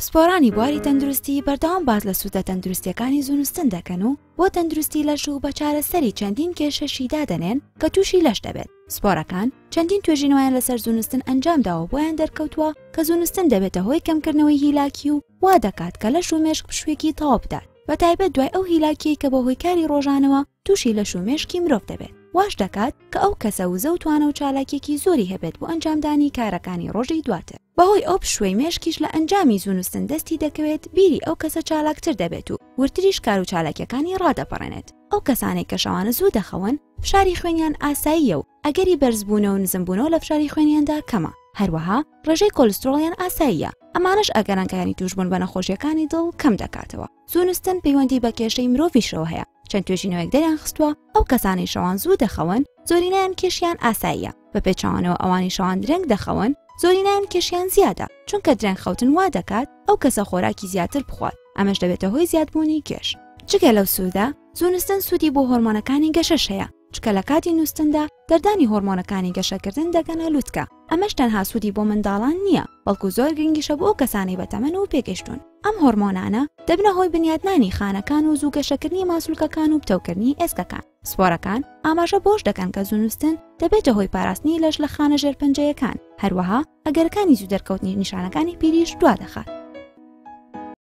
پسپۆڕانی بواری تەندروستی بەردەوام باس لە سوودە تەندروستییەکانی زوو نووستن دەکەن و بۆ تەندروستی لەش و بە چارەسەری چەندین کێشەشی دادەنێن کە تووشی لەش دەبێت. پسپۆڕەکان چەندین توێژینەوەیان لەسەر زوو نووستن ئەنجامداوە و بۆیان دەرکەوتووە کە زوو نووستن دەبێتە هۆی کەمکردنەوەی هیلاکی و وا دەکات کە لەش و مێشک پشوویەکی تەواو بدات، بەتایبەت دوای ئەو هیلاکیەی کە بەهۆی کاری ڕۆژانەوە تووشی لەش و مێشکی مرۆڤ دەبێت، واش دەکات کە ئەو کەسە وزە و توانا و چالاکیەکی زۆری هەبێت بۆ ئەنجامدانی کارەکانی ڕۆژی دواتر. بەهۆی ئەو پشووەی مێشکیش لە ئەنجامی زوو نووستن دەستی دەکەوێت بیری ئەو کەسە چالاکتر دەبێت و وردتریش کار و چالاکیەکانی ڕادەپەڕێنێت. ئەو کەسانەی کە شەوانە زوو دەخەون فشاری خوێنیان ئاساییە و ئەگەری بەرزبوونەوە و نزمبوونەوە لە فشاری خوێنیاندا کەمە، هەروەها ڕێژەی کۆلسترۆڵیان ئاساییە، ئەمانەش ئەگەرەکانی تووشبوون بە نەخۆشیەکانی دڵ کەم دەکاتەوە. زوو نووستن پەیوەندی بە کێشەی مرۆڤیشەوە هەیە، چەند توێژینەوەیەک دەریانخستووە ئەو کەسانەی شەوان زوو دەخەون زۆرینەیان کێشیان ئاساییە، بە پێچەوانەوە ئەوانی شەوان درەنگ دەخەون زۆرینەیان کێشیان زیادە، چونکە درەنگ خەوتن وا دەکات ئەو کەسە خۆراکی زیاتر بخوات، ئەمەش دەبێتە هۆی زیادبوونی کێش. جگە لەو سوودە، زوو نووستن سوودی بۆ هۆرمۆنەکانی گەشەش هەیە، چونکە لە کاتی نووستندا دەردانی هۆرمۆنەکانی گەشەکردن دەگەنە لوتکە، ئەمەش تەنها سوودی بۆ منداڵان نییە، بەڵکو زۆر گرنگیشە بۆ ئەو کەسانەی بەتەمەن و پێگەیشتوون. ئەم هۆرمۆنانە دەبنە هۆی بنیادنانی خانەکان و زوو گەشەکردنی ماسولکەکان و پتەوکردنی ئێسکەکان. پسپۆڕەکان ئاماژە بەوەش دەکەن کە زوو نووستن دەبێتە هۆی پاراستنی لەش لە خانە ژێرپەنجەیەکان، هەروەها ئەگەرەکانی زوو دەرکەوتنی نیشانەکانی پیریش دوادەخات.